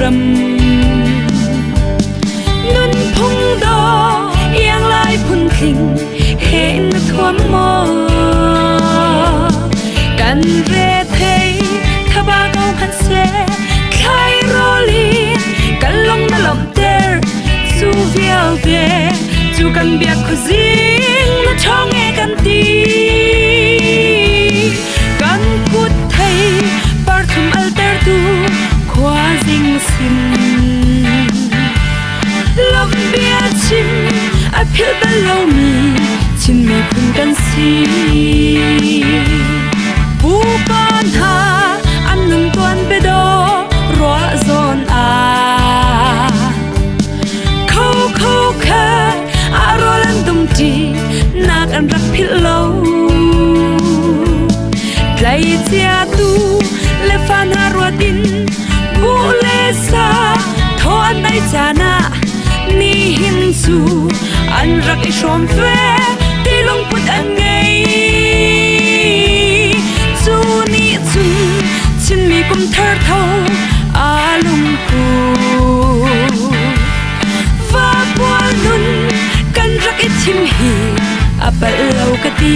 ram. Nunphung dawh iang lai phuntling he na thuam maw? Kan re thei thaba ko hmanh seh, thlai rawl in kan lung na lawmhter. Cu vialte cu kan biak khuazing na ṭhawng e kan ti. Kan kut thei parthum altertu khuazing sin. Lawmh bia chim a philh bal lomi Chin miphun kan si. Pupa hna an nun tuan biadaw ruah zawn ah kho kho kha a rawl an dumṭi nak an rak philh lo. Tleicia tu le fa hna ruat in buh le sa thaw an ei caan ah nihin cu an rak i hrawm ve ti lungput an ngei. Cu nih cun Chinmi kum thar tho aa lungku. Vapual nun kan rak i thim hi a palh lo ka ti.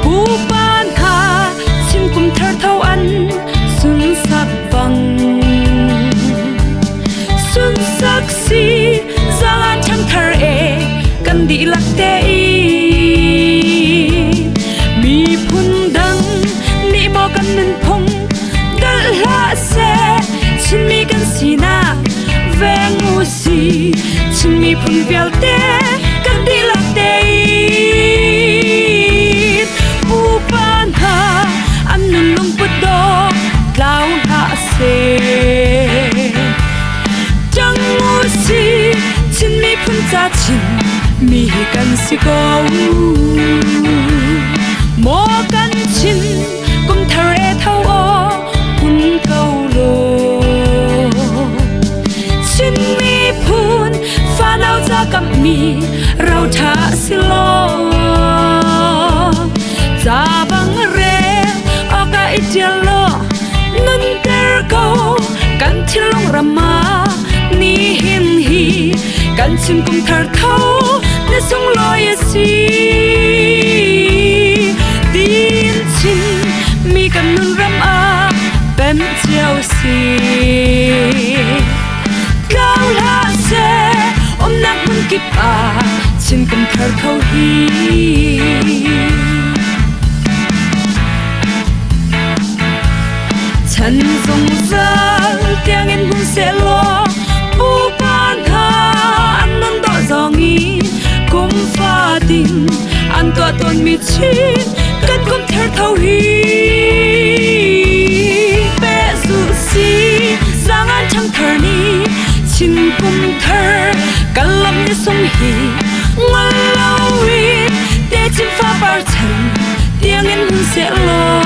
Pupa hna Chin kum thar tho an sunsak bang sunsak si zalan ṭhangthar e kan dihlak te i miphun dang nih maw kan nunphung dalh hlah seh. Chinmi kan sinak veng u si, Chin miphun vialte kan dihlak te pupa hna an nun lungput dawh tlau hlah seh. Ṭang u si, Chin miphun ca Chin mi hi kan si ko. Maw kan Chin kum thar e tho aw hun ko law. Chin miphun fanau ca kammi roṭha si law. Ca bang rel awk ah i ṭial law nunter ko kan thinlung ram ah. Nihin hi kan Chin kum thar tho na sunglawi a si. Tin chin mi kan nun ram ah pem cio si. Tlau hlah seh umnak hmun kip ah Chin kum thar tho hi. Chan zungzal tiangin hmun sehlaw pupa hna an nun dawh zong i kum fatin an tuah tawnmi chin kan kum thar tho hi pehzulh si. Zaangan ṭhangthar nih Chin kum thar kan lam ni sung hi ngol loin techin fapar chan tiangin hun sehlaw.